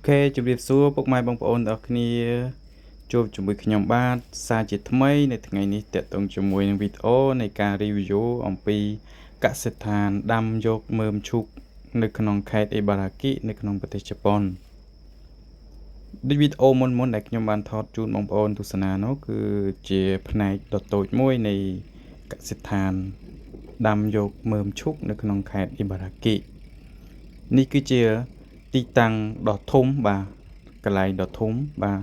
OK ជម្រាបសួរពុកម៉ែបងប្អូនទាំងអស់គ្នាជួបជាមួយខ្ញុំបាទសាជាថ្មីនៅថ្ងៃនេះតាក់ទងជាមួយនឹងវីដេអូនៃការ review អំពីកសិដ្ឋានដាំយកមើមឈូកនៅក្នុងខេត្តអេបារ៉ាគិនៅក្នុងប្រទេសជប៉ុនដូចវីដេអូមុនៗដែលខ្ញុំបានថតជូនបងប្អូនទស្សនានោះគឺជាផ្នែកដ៏តូចមួយនៃកសិដ្ឋានដាំយកមើមឈូកនៅក្នុងខេត្តអេបារ៉ាគិនេះគឺជាទីតាំងដ៏ធំបាទកន្លែងដ៏ធំបាទ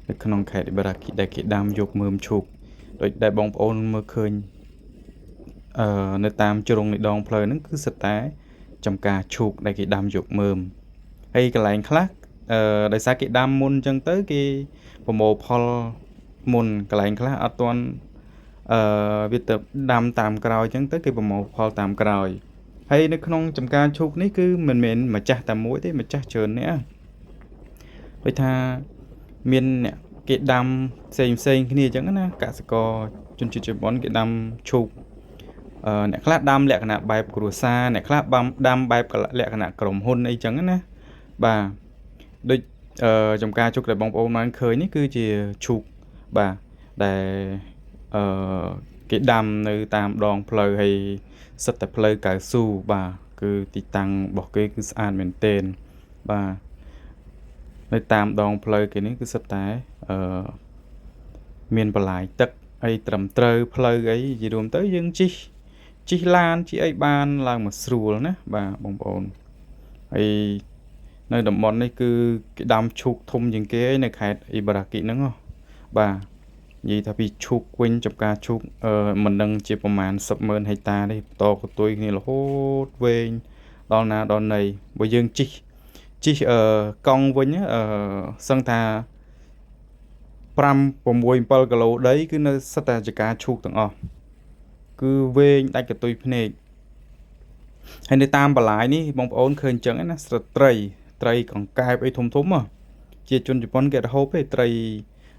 នៅក្នុងខេត្តអ៊ីបារ៉ាគិដែលគេដាំយកមើមឈូកដូចដែលបងប្អូនមើលឃើញអឺនៅតាមជ្រុងនៃដងផ្លូវហ្នឹងគឺសុទ្ធតែចំការឈូកដែលគេដាំយកមើមហើយកន្លែងខ្លះអឺដោយសារគេដាំមុនអញ្ចឹងទៅគេប្រមូលផលមុនកន្លែងខ្លះអត់ទាន់អឺវាទៅដាំតាមក្រោយអញ្ចឹងទៅគេប្រមូលផលតាមក្រោយហើយនៅក្នុងចំការឈូកនេះគឺមិនមែនម្ចាស់តែមួយទេម្ចាស់ច្រើនអ្នកដូចថាមានអ្នកគេដាំផ្សេងផ្សេងគ្នាអញ្ចឹងណាកសិករជនជាតិជប៉ុនគេដាំឈូកអឺអ្នកខ្លះដាំលក្ខណៈបែបគ្រួសារអ្នកខ្លះដាំបែបលក្ខណៈក្រុមហ៊ុនអីចឹងណាបាទដូចអឺចំការឈូកដែលបងប្អូនបានឃើញនេះគឺជាឈូកបាទដែលអឺគេដាំនៅតាមដងផ្លូវហើយសិតតែផ្លូវកៅស៊ូបាទគឺទីតាំងរបស់គេគឺស្អាតមែនទែនបាទនៅតាមដងផ្លូវគេនេះគឺសិតតែអឺមានបន្លាយទឹកអីត្រឹមត្រូវផ្លូវអីនិយាយរួមទៅយើងជិះជិះឡានជិះអីបានឡើងមកស្រួលណាបាទបងប្អូនហើយនៅតំបន់នេះគឺគេដាំឈូកធំជាងគេនៅខេត្តអ៊ីបារ៉ាគិហ្នឹងបាទនិយាយថាពីឈូកវិញចំការឈូកអឺមិនដឹងជាប្រមាណ10ម៉ឺនហិកតាទេបន្តកតុយគ្នារហូតវែងដល់ណាដល់ណីបើយើងជិះជិះអឺកង់វិញអឺសឹងថា5 6 7គីឡូដីគឺនៅសិតតែជាការឈូកទាំងអស់គឺវែងដាច់កតុយភ្នែកហើយនៅតាមបន្លាយនេះបងប្អូនឃើញអញ្ចឹងណាស្ត្រីត្រីកង្កែបអីធំធំជាជនជប៉ុនគេអត់ហូបទេត្រី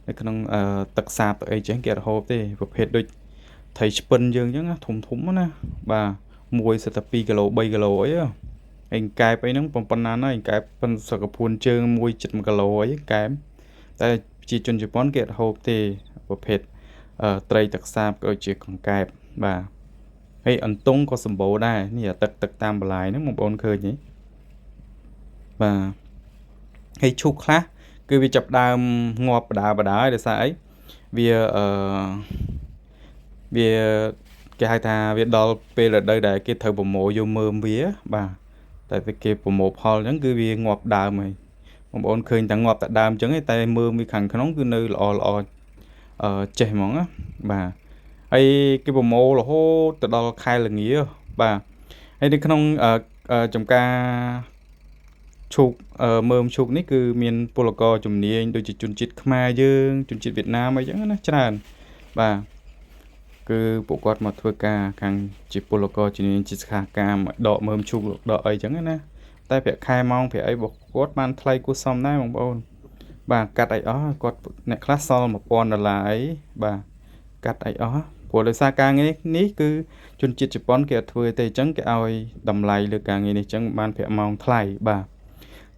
នៅក្នុងទឹកសាបទឹកអីចឹងគេអត់ហូបទេប្រភេទដូចត្រីឆ្ពិនយើងអញ្ចឹងណាធំធំណាបាទមួយសិតតែ2គីឡូ3គីឡូអីហើយកែបអីហ្នឹងប៉ុណ្ណាណាកែបប៉ុនសកភួនជើងមួយចិត្ត1គីឡូអីកែបតែប្រជាជនជប៉ុនគេអត់ហូបទេប្រភេទត្រីទឹកសាបក៏ដូចជាកង្កែបបាទហើយអន្ទង់ក៏សម្បូរដែរនេះទឹកទឹកតាមបន្លាយហ្នឹងបងប្អូនឃើញទេបាទហើយឈូកខ្លះគឺវាចាប់ដើមងាប់បដាបដាហើយដោយសារអីវាអឺវាគេហៅថាវាដល់ពេលរដូវដែលគេត្រូវប្រមូលយកមើមវាបាទតែគេប្រមូលផលអញ្ចឹងគឺវាងាប់ដើមហើយបងប្អូនឃើញតែងាប់តែដើមអញ្ចឹងឯងតែមើមវាខាងក្នុងគឺនៅល្អល្អអឺចេះហ្មងណាបាទហើយគេប្រមូលរហូតទៅដល់ខែល្ងាបាទហើយនៅក្នុងចំការឈូកមើមឈូកនេះគឺមានពលករជំនាញដូចជាជនជាតិខ្មែរយើងជនជាតិវៀតណាមអីចឹងណាច្រើនបាទគឺពួកគាត់មកធ្វើការខាងជាពលករជំនាញជាសហការមកដកមើមឈូកដកអីចឹងណាតែប្រាក់ខែម៉ោងប្រាក់អីរបស់គាត់បានថ្លៃគួរសមដែរបងប្អូនបាទកាត់អីអស់គាត់អ្នកខ្លះសល់1000ដុល្លារអីបាទកាត់អីអស់ព្រោះដោយសារការងារនេះគឺជនជាតិជប៉ុនគេអត់ធ្វើទេអញ្ចឹងគេឲ្យតម្លៃលើការងារនេះអញ្ចឹងបានប្រាក់ម៉ោងថ្លៃបាទ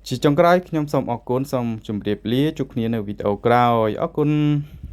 ជាចុងក្រោយខ្ញុំសូមអរគុណសូមជម្រាបលាជួបគ្នានៅវីដេអូក្រោយអរគុណ។